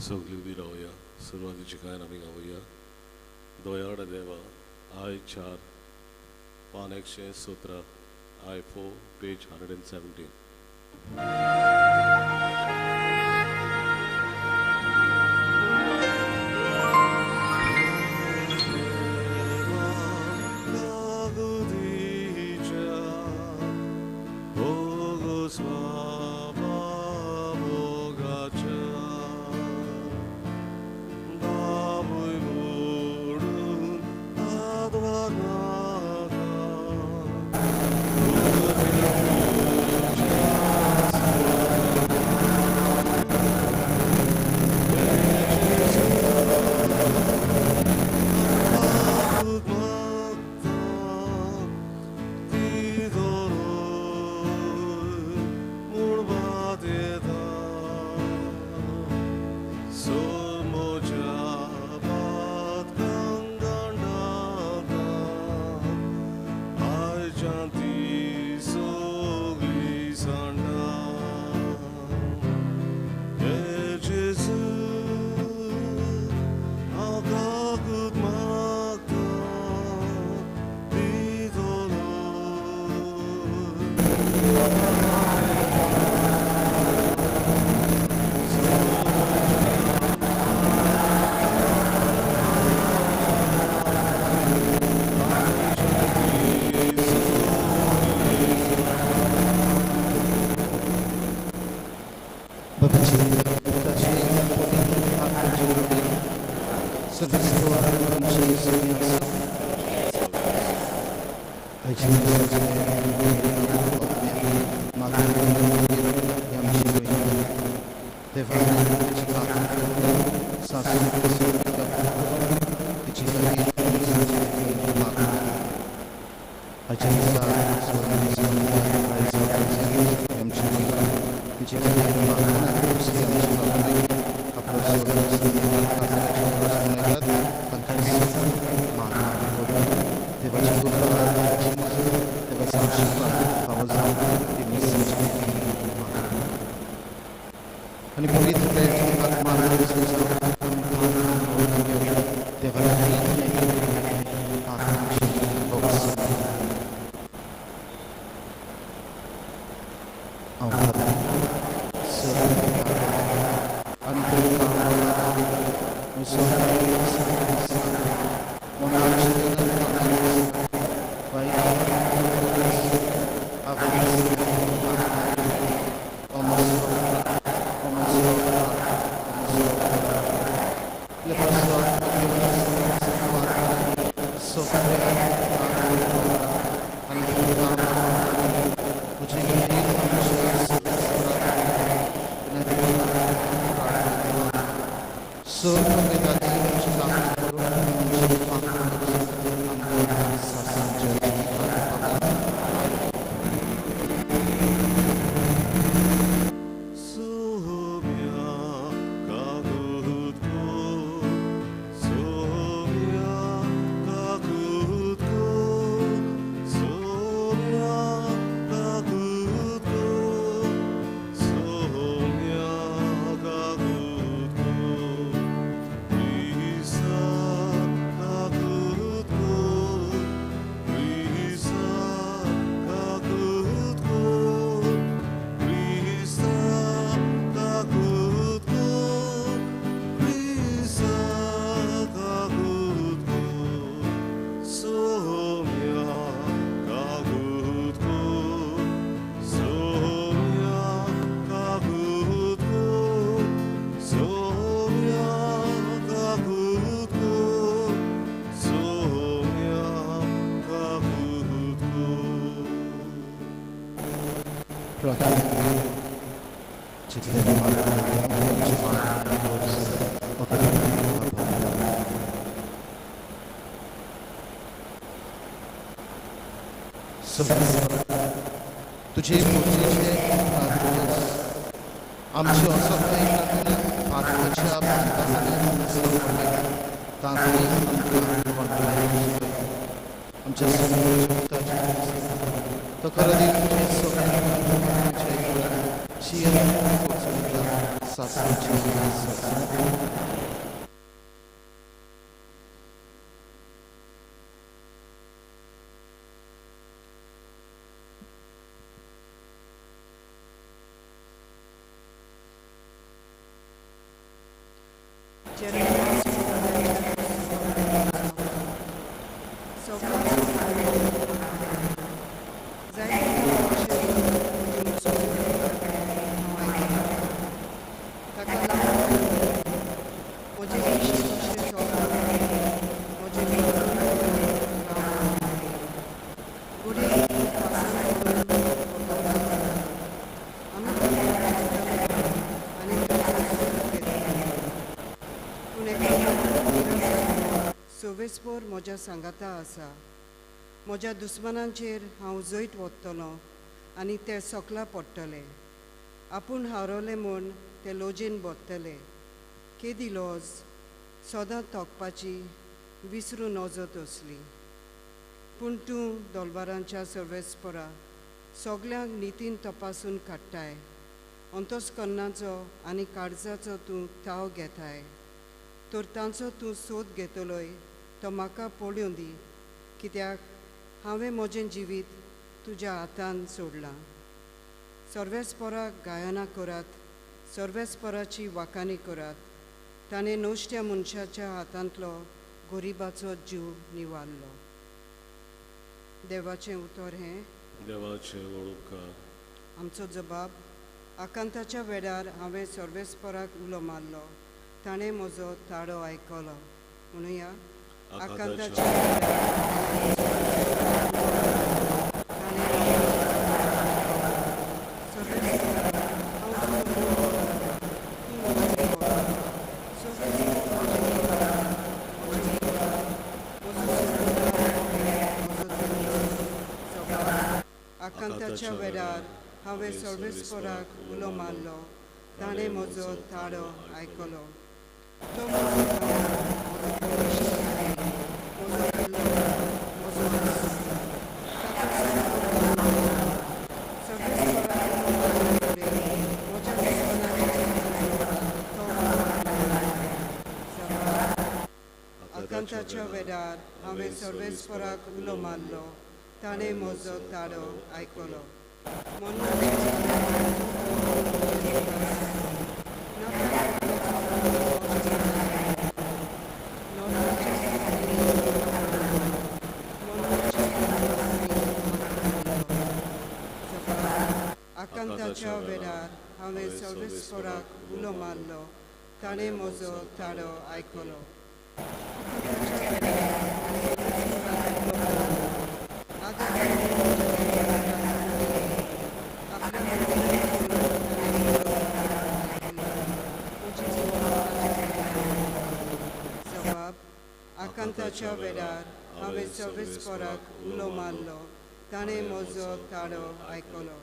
सगळीं उबी रावया. सुरवातीची गायन आमी गावया. दयाळ देवा, I 4, पान 117, I 4, page 117. तुझे मुर्जेचे आमचे असोकाय पातकाच्या आमच्या तो खरो सासणाचें सासणां. सर्वेस्पोर म्हज्या सांगाता आसा. म्हज्या दुस्मानांचेर हांव जैत वतलो आनी ते सकला पडटले. आपूण हारवले म्हूण ते लोजेन बदतले. केदी लॉज सदां तोखपाची विसरूं नजो तसली. पूण तूं दोलबारांच्या सर्वेस्पोरा सगल्यांक नितीन तपासून काडटाय. अंतस्कर्णाचो आनी काळजाचो तूं थाव घेताय. तर तांचो तूं सोद घेतलोय तो म्हाका पळोवं दी, कित्याक हांवें म्हजें जिवीत तुज्या हातान सोडलां. सर्वेस्पोराक गायनां करात, सर्वेस्पोराची वाखाणी करात. ताणें नश्ट्या मनशाच्या हातांतलो गरिबाचो जीव निवारलो. देवाचें उतर हें. देवाचें उपकार. आमचो जबाब. आकांताच्या वेळार हांवें सर्वेस्पोराक उलो मारलो, ताणें म्हजो ताळो आयकलो. म्हणुया. आकांताच्या आकांताच्या वेळार हांवें सर्वेस्पोराक उलो मारलो, ताणें म्हजो ताळो आयकलो. तो म्हजो आकांताच्या वेळार हांवें सर्वेस्पोराक उलो मारलो, ताणें म्हजो ताळो आयकलो. आकांताच्या वेळार हांवें सर्वेस्पोराक उलो मारलो, ताणें म्हजो ताळो आयकलो. आकांताच्या वेळार हांवें सर्वेस्पोराक उलो मारलो, ताणें म्हजो ताळो आयकलो.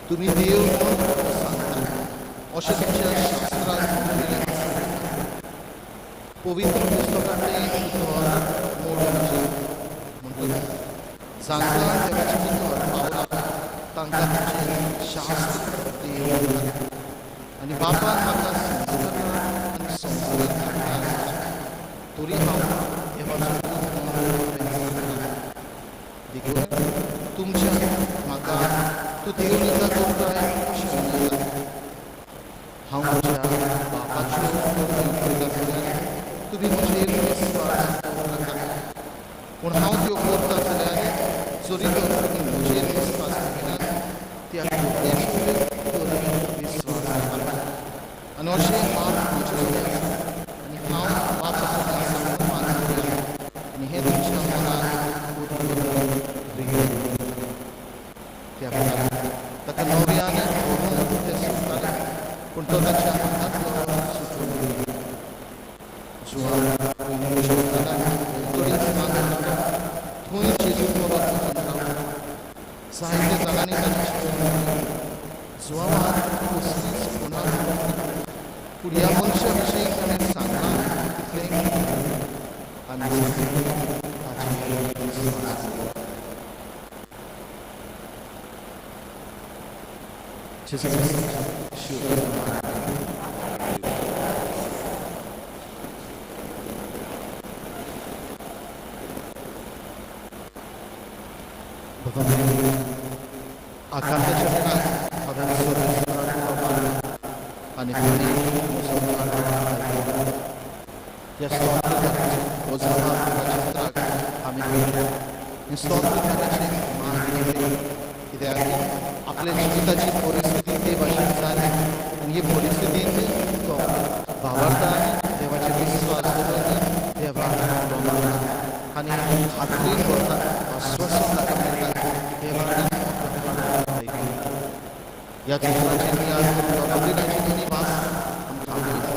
तुमी देव म्हूण सांगता अशें तुमच्या शास्त्रांत बरयलें आसा. पवित्र पुस्तकांतलें उतर मोडून म्हणटकच जांकां देवाचें उतर पावलां तांकां तुमचें शास्त्र देव म्हणटा. आनी आनी बापान म्हाका संस्कारला आनी संस्कार धाडला आसतना तरी हांव देवाचो पूत म्हणून खरें सांगता. देखून तुमच्या म्हाका तूं देव निंदा करताय अशें म्हणटा. हांव म्हज्या बापाच्यो करण्यो करीत आसल्यार तुमी म्हजेर विस्वास दवरूं नाका, पूण हांव त्यो करता जाल्यार जरी तर तुमी म्हजेर विस्वास दवरिनात त्या करण्यांचेर तर विस्वास दवरात. आनी अशें बाप म्हजे सगळें आसा आनी हांव बापा सगळें आसा म्हणून मानून घेयात आनी हें तुमच्या मनाक उतर रिगयलें. त्या वेळार ताका नव्यान धरून ते सोदताले, पूण तो ताच्या हातांतलो सुटून गेलो. जुवान जेवताना भोंवतणी मागतालो, थंय जेजू परत वचून रावलो. जायते जाणांनी ताचें शिकवण. जुवावान कसलीच खुणा करूंक ना, पूण ह्या मनशा विशीं ताणें सांगलां तितलें आनी ताचेर विस्वास दवरलो. जेजू क्रिस्ताच्या शुभ बाबा, आकांताच्या वेळार हांवें सर्वेस्पराक उलो मारलो आनी ताणें म्हजो ताळो आयकलो. ह्या स्तोत्रकाराचें हो जबाब देवाच्या उतराक आमी दिलो. हें स्तोत्रकाराचें मागणें तें, कित्याक आपल्या जिविताची परिस्थिती ते भाशेन जाली आनी हे परिस्थितींत तो भावार्थान देवाचेर विस्वास दवरून देवाक उलो मारता आनी खात्रीन करता, आस्वासन ताका मेळटा देवान आपलो ताळो आयकलो. ह्या उतराचेर याद करून बाबा दोनी भास आमकां आवडटा,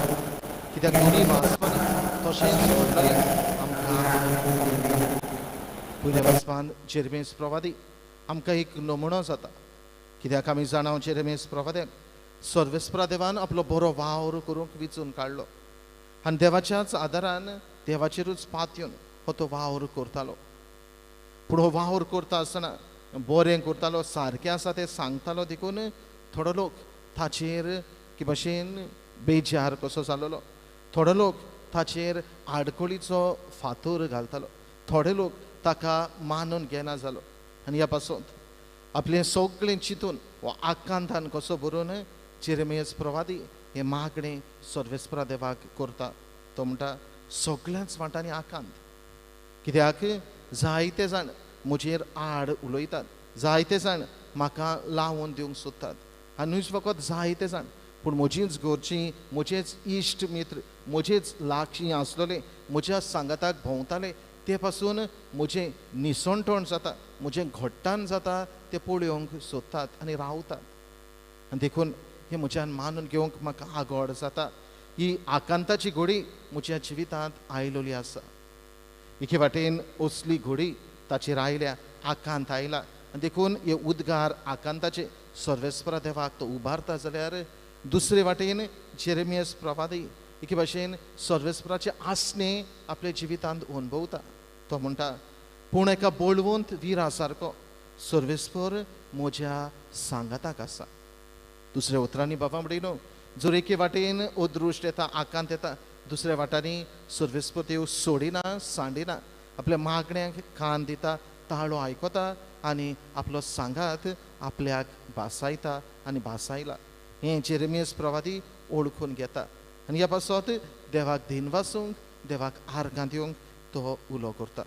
कित्याक दोनी भासपांनी तशेंच घडलेलें आमकां मेळटा. पयल्या वाचपान जेरमेस प्रवादी आमकां एक नमुनो जाता, कित्याक आमी जाणा जेरमेस प्रवाद्याक सर्वेस्परा देवान आपलो बरो वावर करूंक विचून काडलो आनी देवाच्याच आदारान देवाचेरूच पातयेवन हो तो वावर करतालो. पूण हो वावर करता आसतना बरें करतालो, सारकें आसा तें सांगतालो, देखून थोडो लोक ताचेर की भशेन बेजार कसो जालोलो, थोडो लोक ताचेर आडखळीचो फातर घालतालो, थोडे लोक ताका मानून घेना जालो. आनी ह्या पासून आपलें सगळें चिंतून वा आकांतान कसो भरून जेरेमियस प्रवादी हें मागणें सर्वेस्परा देवाक करता. तो म्हणटा सगळ्याच वाटांनी आकांत, कित्याक जायते जाण म्हजेर आड उलयतात, जायते जाण म्हाका लावन दिवंक सोदतात आनी न्हूच फकत जायते जाण पूण म्हजीच घरचीं, म्हजेच इश्ट मित्र, म्हजेच लागीं आसलेले, म्हज्या सांगाताक भोंवताले ते पासून म्हजें निसणटण जाता, म्हजें घट्टान जाता ते पळोवंक सोदतात आनी रावतात. आनी देखून हें म्हज्यान मानून घेवंक म्हाका आगोड जाता. ही आकांताची घोडी म्हज्या जिवितांत आयलोली आसा. एके वाटेन असली घोडी ताचेर आयल्या, आकांत आयला आनी देखून हे उद्गार आकांताचे सर्वेस्परा देवाक तो उबारता जाल्यार दुसरे वाटेन जेरेमियस प्रवादी एके भाशेन सर्वेस्पराचें आसणें आपल्या जिवितांत अणभवता. तो म्हणटा पूण एका बळवंत विरा सारको सर्वेस्पर म्हज्या सांगाताक आसा. दुसऱ्या उतरांनी बाबा म्हणिल्लो जर एके वाटेन अदृश्ट येता, आकांत येता, दुसऱ्या वाटांनी सर्वेस्पर देव सोडिना, सांडिना, आपल्या मागण्यांक कान दिता, ताळो आयकता आनी आपलो सांगात आपल्याक भासायता आनी भासायला. हें जेरेमियस प्रवादी ओळखून घेता आनी ह्या पासत देवाक दिनवासूंक, देवाक आर्गां दिवंक तो उलो करता.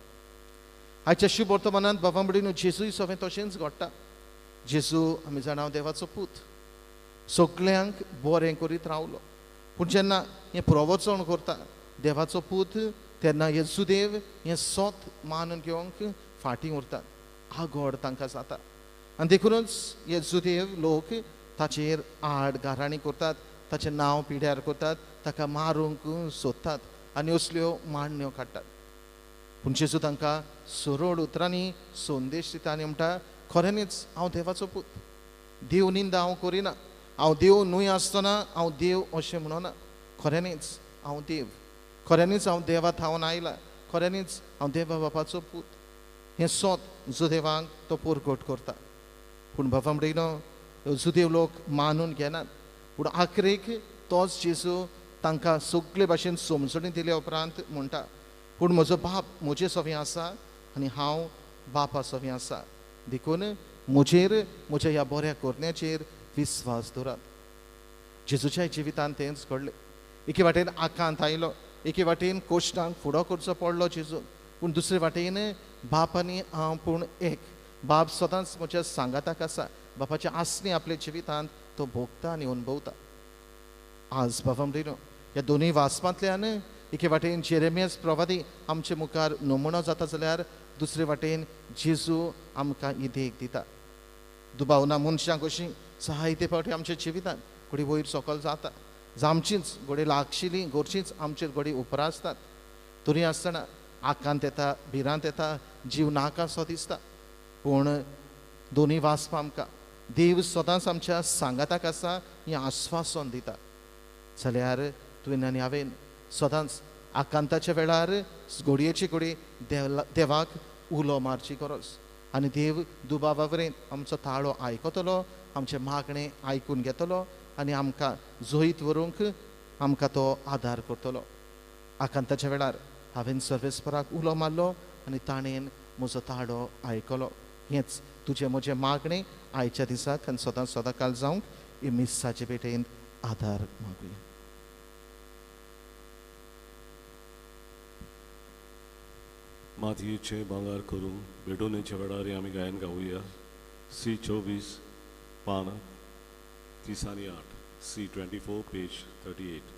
आयच्या शुभ वर्तमानांत बाबा म्हणून जेजूय सगळें तशेंच घडटा. जेजू आमी जाणा देवाचो पूत, सगल्यांक बरें करीत रावलो, पूण जेन्ना हें प्रवचन करता देवाचो पूत तेन्ना हे जुदेव हें सोत मानून घेवंक फाटीं उरतात, आगोड तांकां जाता आनी देखूनच हे जुदेव लोक ताचेर आड गाराणी करतात, ताचें नांव पिड्यार करतात, ताका मारूंक सोदतात आनी असल्यो मांडण्यो काडटात. पूण जेजू तांकां सरळ उतरांनी संदेश दिता आनी म्हणटा खऱ्यांनीच हांव देवाचो पूत, देव निंदा हांव करिना, हांव देव न्हय आसतना हांव देव अशें म्हणना, खऱ्यांनीच हांव देव, खऱ्यांनीच हांव देवा थावन आयला, खऱ्यांनीच हांव देवा बापाचो पूत. हें सोत जुदेवांक तो परगट करता. पूण बाबा म्हणिल्लो जुदेव लोक मानून घेनात पूण आखरेक तोच जेजू तांकां सगळे भाशेन समजणी दिल्या उपरांत म्हणटा, पूण म्हजो बाप म्हजे सवी आसा आनी हांव बापा सवी आसा, देखून म्हजेर म्हज्या ह्या बऱ्या करण्याचेर विस्वास दवरात. जेजूच्या जिवितांत तेंच घडलें. एके वाटेन आकांत आयलो, एके वाटेन कोश्टांक फुडो करचो पडलो जेजू, पूण दुसरे वाटेन बाप आनी हांव पूण एक. बाप सदांच म्हज्या सांगाताक आसा. बापाचे आसणे आपल्या जिवितांत तो भोगता आनी अनुभवता. आज बाबा म्हणिल्लो ह्या दोनूय वाचपांतल्यान एके वाटेन जेरेमियास प्रवादी आमचे मुखार नमुनो जाता जाल्यार दुसरे वाटेन जेजू आमकां ही देख दिता. दुबाव ना मनशां कशीं जायते फावटी आमच्या जिवितांत घडी वयर सकयल जाता, आमचींच घडये लागशिल्लीं घरचींच आमचेर घडये उपरासतात. तरी आसतना आकांत येता, भिरांत येता, जीव नाकासो दिसता. पूण दोनूय वाचपां आमकां देव सदांच आमच्या सांगाताक आसा हें आस्वासन दिता. जाल्यार तुवें आनी हांवें सदांच आकांताच्या वेळार घडयेची घडये देवाक उलो मारची गरज आनी देव दुबावा वरेन आमचो ताळो आयकतलो, आमचें मागणें आयकून घेतलो आनी आमकां जैत व्हरूंक आमकां तो आदार करतलो. आकांताच्या वेळार हांवें सर्वेस्पराक उलो मारलो आनी ताणें म्हजो ताळो आयकलो. हेंच तुजें म्हजें मागणें आयच्या दिसाक आनी सदां सदां काल जावंक ही मिस्साचे भेटेन आदार मागुया. मातयेचें भांगर करूंक भेटवणेच्या वेळार आमी गायन गावया. सी 24 पान 38, सी 24 पेज 38.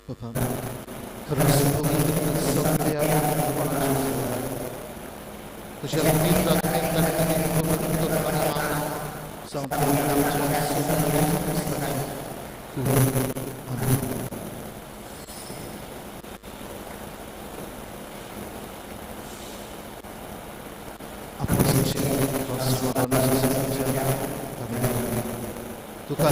Papa, खरंच पवित्र सगळ्या तुझ्या पवित्र तुका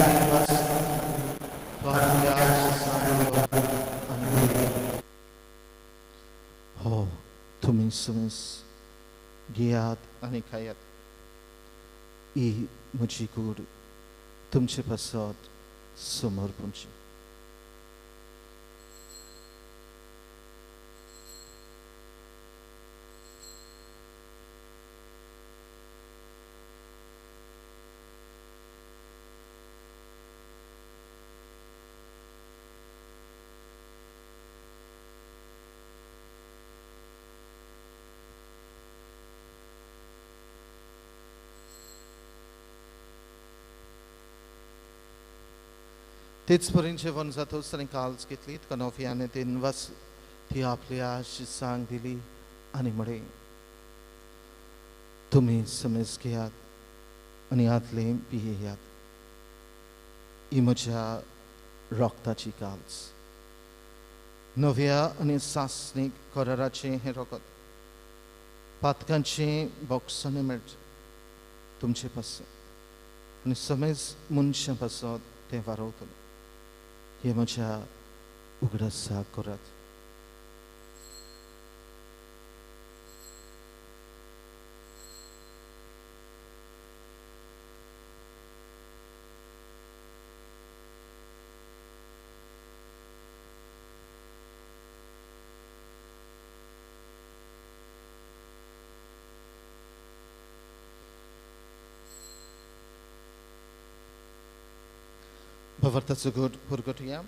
समेस घेयात आनी खायात. ही म्हजी कूड तुमचे पासत समर्पणची. तेच परीन जेवण जातच ताणें काल्स घेतली, कनोफियाने तीन वास ती आपल्या शिसांक दिली आनी म्हळें, तुमी समेज घेयात आनी हातलें पियेयात. ही म्हज्या रोगताची काल्स, नव्या आनी सासणीक कराराचें हें रोगत पातकांचें बोगसणें मेळचें तुमचे पासत आनी समेज मनशां पासत तें वारवतलें. हे म्हज्या उगडासाक करात. भवर्थाचो घट पुरगटुया.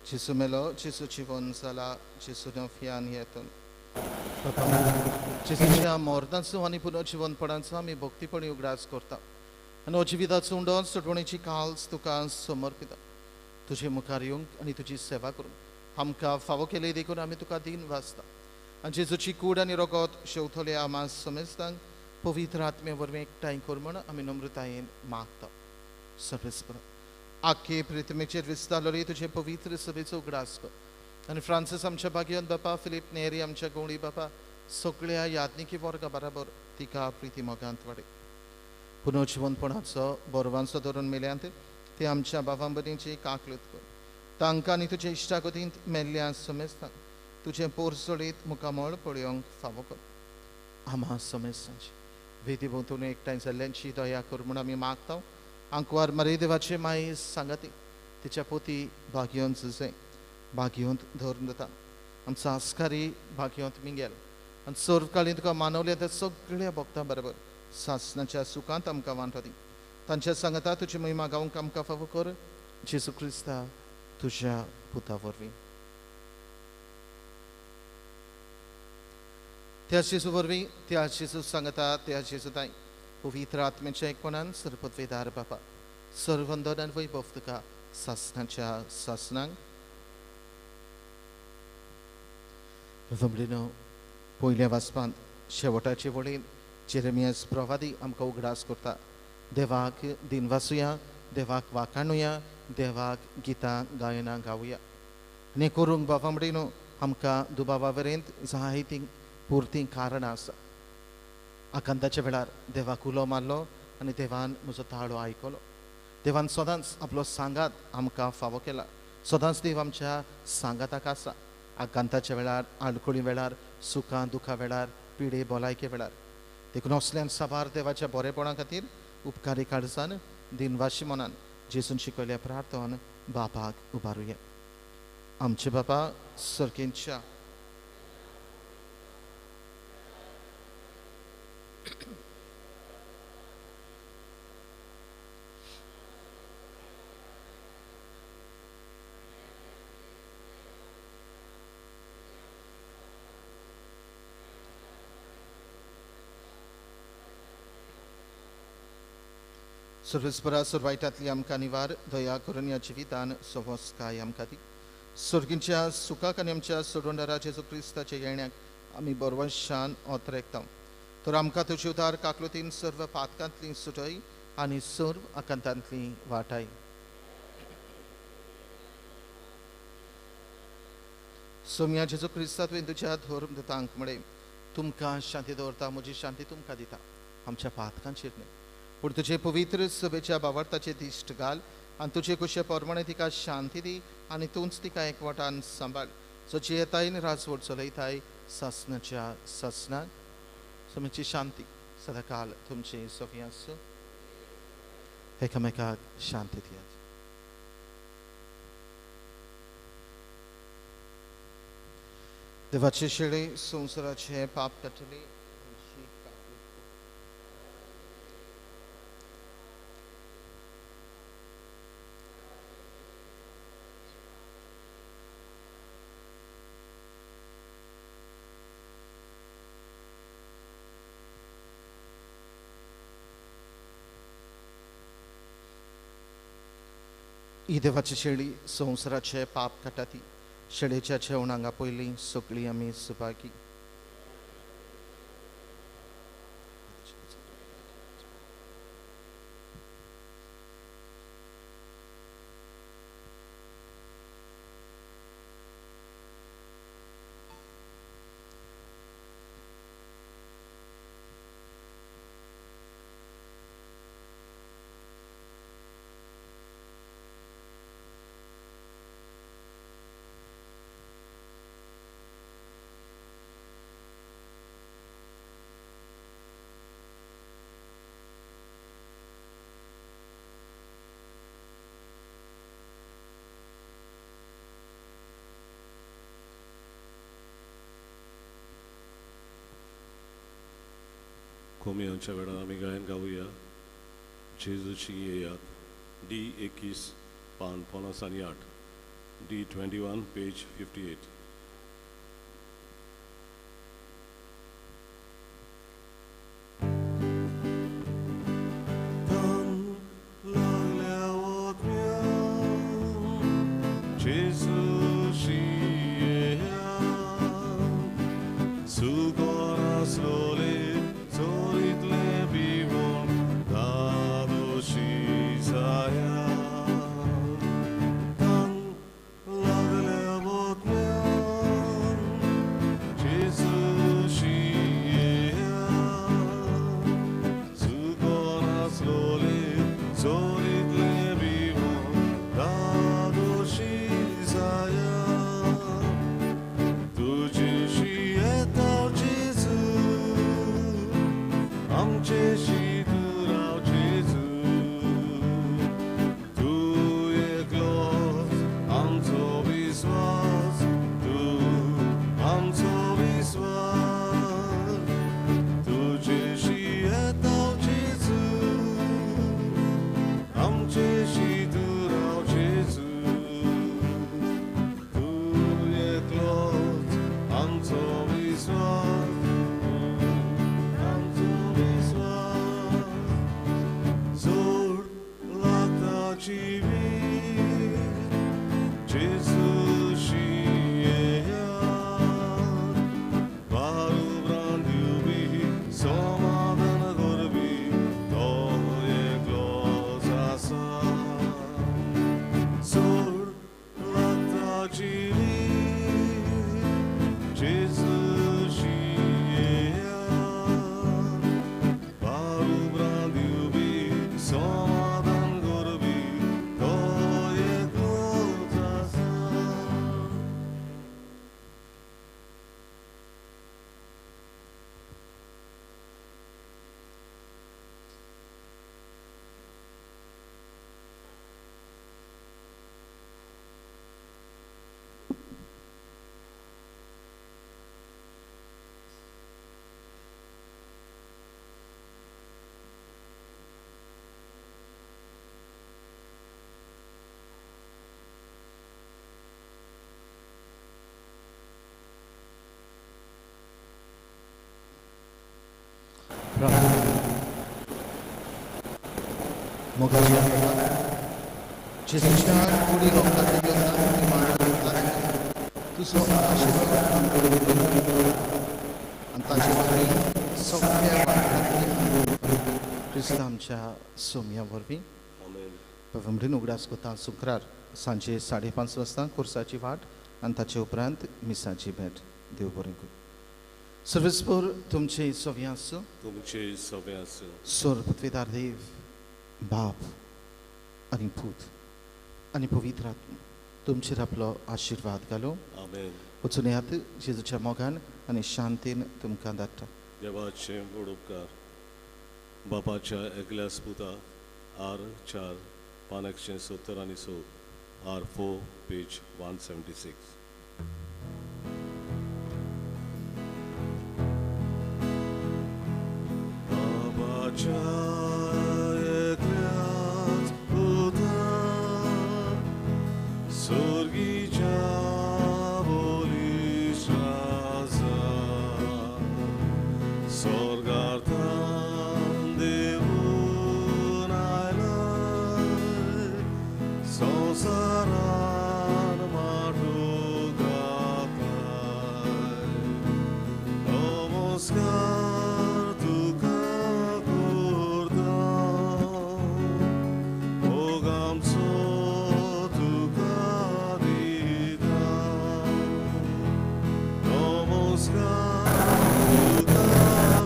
जेजू मेलो, जेजू जिवन जाला, जेजू नव्यान येतलो. जेजूच्या मरणाचो आनी पुनर्जिवनपणाचो आमी भक्तीपणी उगडास करता आनी जिविताचो उंडो सुटवणेची काल्स तुका समर्पिता. तुजे मुखार येवंक आनी तुजी सेवा करूंक आमकां फावो केली देखून आमी तुका दीन वाचता. आनी जेजूची कूड आनी रोगत शेवतले आमा समेस्तांक पवित्र आत्मे वरवीं एकठांय कर म्हूण आमी नम्रतायेन मागता. सर्वेस्पर आखे प्रिथमेचेर विस्तारलोली तुजे पवित्र सभेचो उगडास कर आनी फ्रांसीस आमच्या भाग्यवंत बापा, फिलीप नेरी आमच्या गवळी बापा, सगळ्या यादनिकी वर्गा बराबर तिका प्रिती मोगांत वाडय. पुनर्जिवनपणाचो बरवांचो धरून मेल्यांत ते आमच्या बाबां भयणींची काकलूत कर. तांकां आनी तुजे इश्टागतींत मेल्ल्या समेस्तांक तुजें पोरसोळीत मुखामळ पळोवंक फावो कर. आमा समेस्तांची वेदी भोंवतणी एकठांय जाल्ल्यांची दया कर म्हूण आमी मागता. आंकवार मरे देवाचे माई सांगाती तिच्या पोती भाग्यवंत जुजे भाग्यवंत धरून दिता. आमचो आस्कारी भाग्यवंत मिंगेल आनी सर्वकाळीन तुका मानवल्या त्या सगळ्या भक्तां बरोबर सासणाच्या सुखांत आमकां वांटो दी. तांच्या सांगता तुजी महिमा गावंक आमकां फावो कर, जेजू क्रिस्ता तुज्या पुता वरवीं. त्या जेजू वरवीं, त्या जेजू सांगता, त्या जेजू ताई पवित्र आत्म्याच्या एकपणान सर्वपदवेदार बापा, सर्वंदन आनी वैभव तुका सासणाच्या सासणांक. भयणीनो, पयल्या वाचपांत शेवटाचे वळीन जेरेमियास प्रवादी आमकां उगडास करता. देवाक दिनवासुया, देवाक वाखाणुया, देवाक गितां गायनां गावया. आनी करूंक बाबा भयणीनो आमकां दुबावा वरेंत जायतीं पुरतीं कारणां आसा. आकांताच्या वेळार देवाक उलो मारलो आनी देवान म्हजो ताळो आयकलो. देवान सदांच आपलो सांगात आमकां फावो केला. सदांच देव आमच्या सांगाताक आसा. आकांताच्या वेळार, आडखळी वेळार, सुखां दुखां वेळार, पिडे भलायके वेळार. देखून असल्यान साबार देवाच्या बरेपणा खातीर उपकारी काळजान दिनवाशी मनान जेजून शिकयल्या प्रार्थन बापाक उबारुया. आमचे बापा सर्गेंतच्या सर्वेस्परा सुरवायटांतली आमकां निवार दया करून ह्या जिवितान सवस्काय आमकां दी. सर्गींच्या सुखाक आनी आमच्या सोडवणदारा जेजू क्रिस्ताच्या येण्याक आमी बरवशान ओतरेकता. तर आमकां तुजी उदार काकलुतीन सर्व पातकांतली सुटय आनी सर्व आकांतांतली वाटाय. सोम्या जेजू क्रिस्ता तुवें तुज्या धर्म दुतांक म्हळें, तुमकां शांती दवरता, म्हजी शांती तुमकां दिता, आमच्या पातकांचेर न्हय पूण तुजे पवित्र सभेच्या बावडताचे दिश्ट घाल आनी तुजे कुशे प्रमाणे तिका शांती दी आनी तूंच तिका एकवटान सांबाळ, जो जियेताय आनी राजवट चलयताय सासनाच्या सासनाक. सोम्याची शांती सदाकाल तुमची सोफी आसूं. एकामेकाक शांती दियात. देवाचे शेळे संवसाराचे पाप काडटले. ही देवाची शेळी संवसाराचे पाप काडटा ती शेळेच्या जेवणांगा पयलीं सगळीं आमी सुभागी. कोमियांच्या वेळार आमी गायन गावया जेजूची येयात. डी 21 पान 58, D 21 page 58. जेजूच्या कुडी तुजो आशिर्वाद आनी ताचे वरवीं सगळ्या क्रिस्तांव आमच्या सोम्या वरवीं. पवमरीन उगडास कोता शुक्रार सांजे 5:30 वाजता कोर्साची वाट आनी ताचे उपरांत मिसाची भेट. देव बरें करूं. सर्वेस्पर तुमचे सव्या आसूं. तुमचे सव्या आसूं. सर्वपृथ्वीदार देव बाप आनी पूत आनी पवित्र आत्मा तुमचेर आपलो आशिर्वाद घालूं. आमेन. वचून येयात जेजूच्या मोगान आनी शांतीन तुमकां धाडटा. देवाचे व्हड उपकार. बापाच्या एकल्याच पुता आर 4 पान 176, आर 4 पेज 176. बाबाच्या एकल्याच पुता स्वर्गीच्या बोलीश राजा स्वर्गार्थान देवून आयलाय संवसारान माटो घातलाय. नमस्कार तुका करता मोग आमचो तुका दिता. नमस्कार तुका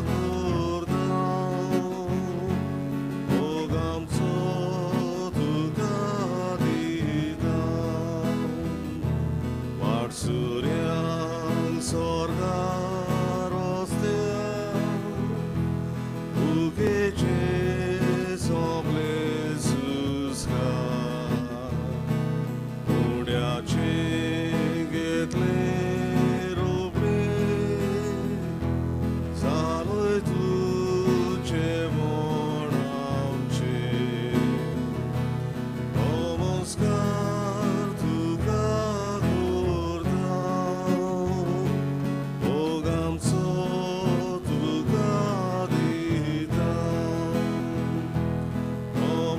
करता मोग आमचो तुका दिता. वाटसुऱ्यांक स्वर्गार वस्त्या भुकेचे सोंपले सुस्कार उड्याचे घेतले रोपडे जालोय तुजें म्हण आमचें. नमस्कार तुका करता मोग आमचो तुका दिता.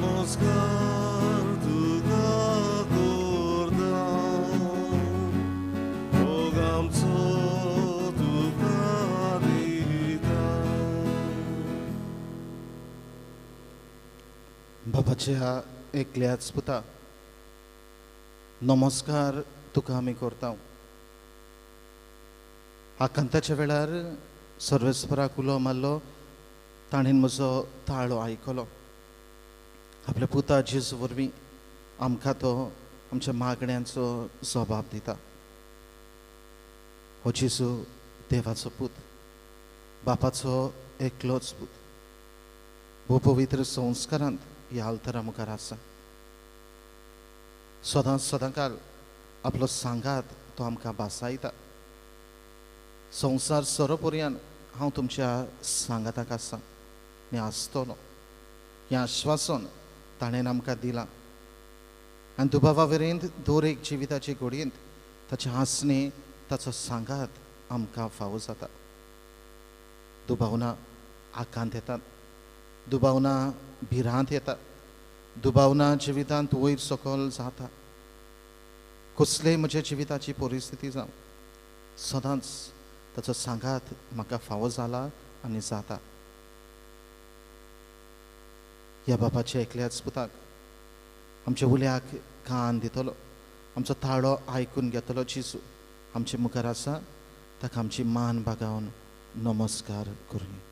नमस्कार तुका करता मोग आमचो तुका दिता. बापाच्या एकल्याच पुता नमस्कार तुका आमी करता. आकांताच्या वेळार सर्वेस्पराक उलो मारलो, ताणें म्हजो ताळो आयकलो. आपल्या पुता जेजू वरवीं आमकां तो आमच्या मागण्यांचो जबाब दिता. हो जेजू देवाचो पूत, बापाचो एकलोच पूत, भोव पवित्र संस्कारांत ह्या आल्तारा मुखार आसा. सदांच सदांकाल आपलो सांगात तो आमकां भासायता. संवसार सरोपर्यान हांव तुमच्या सांगाताक आसा आनी आसतलो हें आश्वासन ताणें आमकां दिलां. आनी दुबावा वेरेंत दर एक जिविताचे घडयेंत ताचें हांसणें, ताचो सांगात आमकां फावो जाता. दुबावना आकांत येतात, दुबावना भिरांत येता, दुबावना जिवितांत वयर सकयल जाता. कसलेय म्हज्या जिविताची परिस्थिती जावं, सदांच ताचो सांगात म्हाका फावो जाला आनी जाता. ह्या बापाच्या एकल्याच पुताक आमच्या उल्याक कान दितलो, आमचो ताळो आयकून घेतलो जेजू आमचे मुखार आसा. ताका आमची मान बागावन नमस्कार करुया.